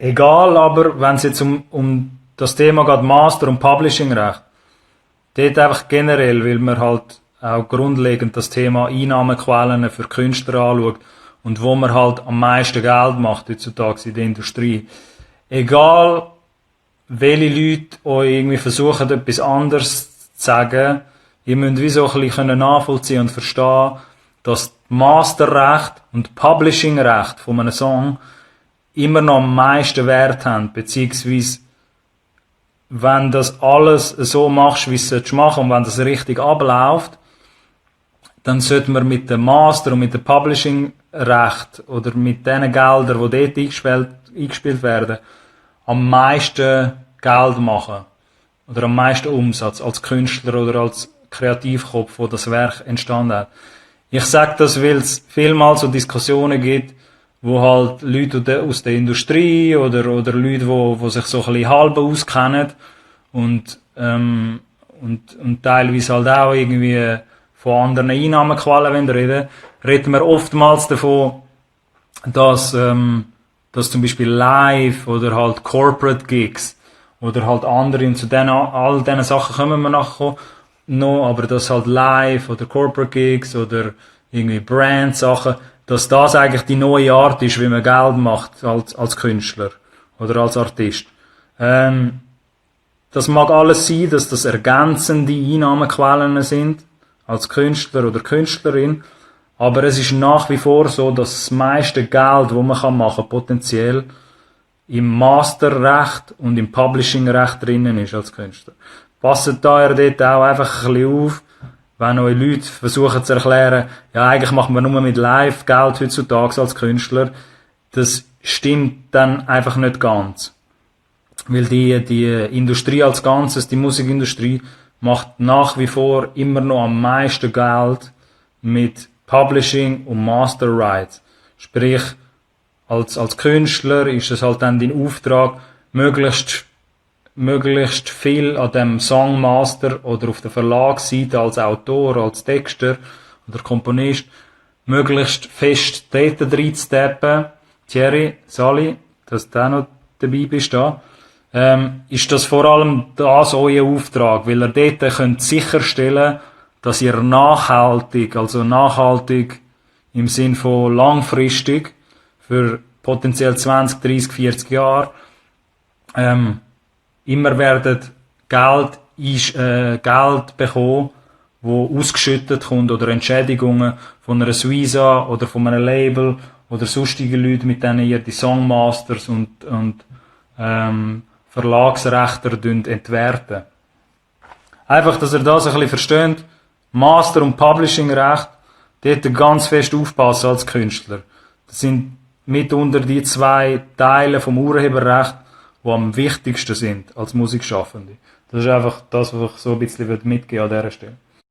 Egal aber, wenn es jetzt um das Thema geht, Master- und Publishing-Recht, dort einfach generell, weil man halt auch grundlegend das Thema Einnahmequellen für Künstler anschaut und wo man halt am meisten Geld macht heutzutage in der Industrie. Egal, welche Leute euch irgendwie versuchen, etwas anderes zu sagen, ihr müsst wie so ein bisschen nachvollziehen und verstehen, dass Masterrecht und Publishingrecht von einem Song immer noch am meisten Wert haben, beziehungsweise wenn das alles so machst, wie es machen und wenn das richtig abläuft, dann sollte man mit dem Master und mit dem Publishing-Recht oder mit den Geldern, die dort eingespielt werden, am meisten Geld machen. Oder am meisten Umsatz als Künstler oder als Kreativkopf, wo das Werk entstanden hat. Ich sage das, weil es vielmals so Diskussionen gibt, wo halt Leute aus der Industrie oder Leute, wo sich so ein bisschen halb auskennen und teilweise halt auch irgendwie von anderen Einnahmequellen reden wir oftmals davon, dass zum Beispiel Live oder halt Corporate Gigs oder halt andere, und zu all diesen Sachen kommen wir nachher noch, aber dass halt Live oder Corporate Gigs oder irgendwie Brand-Sachen, dass das eigentlich die neue Art ist, wie man Geld macht als Künstler oder als Artist. Das mag alles sein, dass das ergänzende Einnahmequellen sind, als Künstler oder Künstlerin, aber es ist nach wie vor so, dass das meiste Geld, das man machen kann, potenziell im Masterrecht und im Publishingrecht drinnen ist als Künstler. Passt daher dort auch einfach ein bisschen auf, wenn euch Leute versuchen zu erklären, ja, eigentlich macht man nur mit Live Geld heutzutage als Künstler. Das stimmt dann einfach nicht ganz. Weil die Industrie als Ganzes, die Musikindustrie, macht nach wie vor immer noch am meisten Geld mit Publishing und Master Rights. Sprich, als Künstler ist es halt dann dein Auftrag, möglichst viel an dem Songmaster oder auf der Verlagsseite als Autor, als Texter oder Komponist möglichst fest dort reinzusteppen. Thierry, Sally, dass du auch noch dabei bist da. Ist das vor allem das euer Auftrag, weil ihr dort könnt sicherstellen, dass ihr nachhaltig im Sinn von langfristig, für potenziell 20, 30, 40 Jahre, immer werdet Geld bekommen, wo ausgeschüttet kommt, oder Entschädigungen von einer Suiza oder von einem Label oder sonstigen Leuten, mit denen ihr die Songmasters und Verlagsrechter entwerten. Einfach, dass ihr das ein bisschen versteht. Master- und Publishing-Recht, dort ganz fest aufpassen als Künstler. Das sind mitunter die zwei Teile vom Urheberrecht, die am wichtigsten sind als Musikschaffende. Das ist einfach das, was ich so ein bisschen mitgeben an dieser Stelle.